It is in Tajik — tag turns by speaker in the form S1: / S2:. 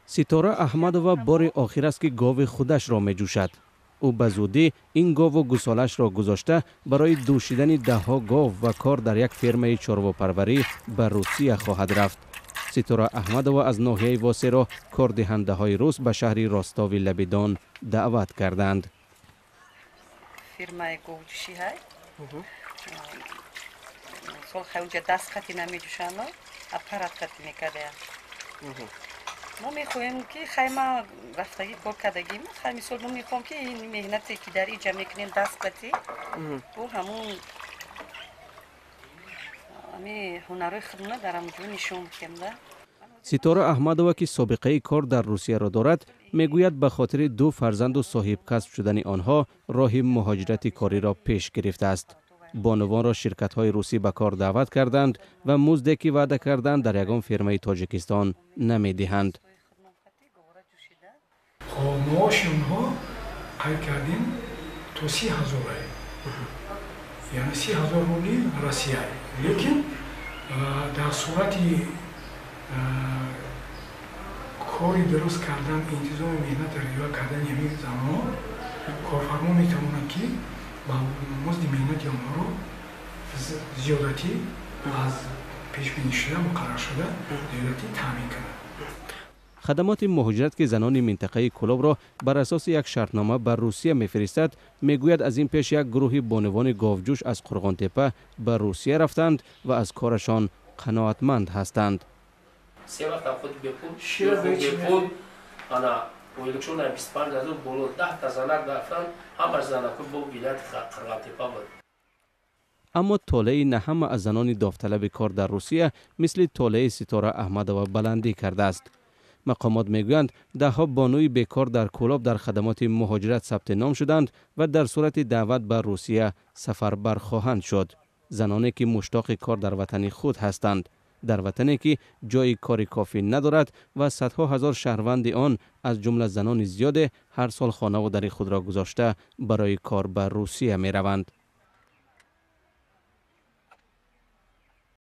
S1: Ситора Аҳмадова бори охир аст, ки гови худашро меҷӯшад. Ӯ ба зудӣ ин гову гусолаашро гузошта, барои дӯшидани даҳҳо гов ва кор дар як фермаи чорвопарварӣ ба Русия хоҳад рафт. Ситора Аҳмадова аз ноҳияи Восеро кордиҳандаҳои рус ба шаҳри Ростови лаби Дон даъват карданд.
S2: Фирмаи говҷӯшӣ ҳай. Сол хай унҷа даст қати намеҷӯшанд, аппарат қати мекардаянд. Мо мехоҳем, ки хай ма рафтагӣ, кор кардагим, хай мисол мо мехоҳем, ки ин меҳнате, ки дар иҷа мекунем даст қати, бо ҳамун ами ҳунарҳои худмона дар ҳамонҷо нишон бидиҳем да.
S1: Ситора Аҳмадова, ки собиқаи кор дар Русияро дорад, мегӯяд, ба хотири ду фарзанду соҳибкасб шудани онҳо роҳи муҳоҷирати кориро пеш гирифтааст. Бонувонро ширкатҳои русӣ ба кор даъват карданд ва музде, ки ваъда карданд, дар ягон фирмаи Тоҷикистон намедиҳанд.
S3: Маоши онҳо қайд кардем, то 30 ҳазорае, яъне 30 000 рубли Россия, лекин дар сурати кори дуруст кардан, интизоми меҳнатро риоя кардани ҳамин занон, корфармо метавонад, ки ба музди меҳнати онҳоро зиёдатӣ аз пешбинишуда, муқарраршуда зиёдатӣ таъмин кунад.
S1: Хадамоти муҳоҷират, ки занони минтақаи Кӯлобро бар асоси як шартнома ба Русия мефиристад, мегӯяд, аз ин пеш як гурӯҳи бонувони говҷӯш аз Қурғонтеппа ба Русия рафтанд ва аз корашон қаноатманд ҳастанд.
S4: Се вақт худ бепул, бепул, ана ойликшон 25 000 боло. 10-та занак рафтан, ҳамаш занаку бо вилояти Қурғонтеппа буд.
S1: Аммо толеи на ҳама аз занони довталаби кор дар Русия мисли толеи Ситора Аҳмадова баландӣ кардааст. Мақомот мегӯянд, даҳҳо бонуи бекор дар Кӯлоб дар хадамоти муҳоҷират сабти ном шуданд ва дар сурати даъват ба Русия сафарбар хоҳанд шуд. Заноне, ки муштоқи кор дар ватани худ ҳастанд, дар ватане, ки ҷои кори кофӣ надорад ва садҳо ҳазор шаҳрванди он, аз ҷумла занони зиёде, ҳар сол хонаву дари худро гузошта, барои кор ба Русия мераванд.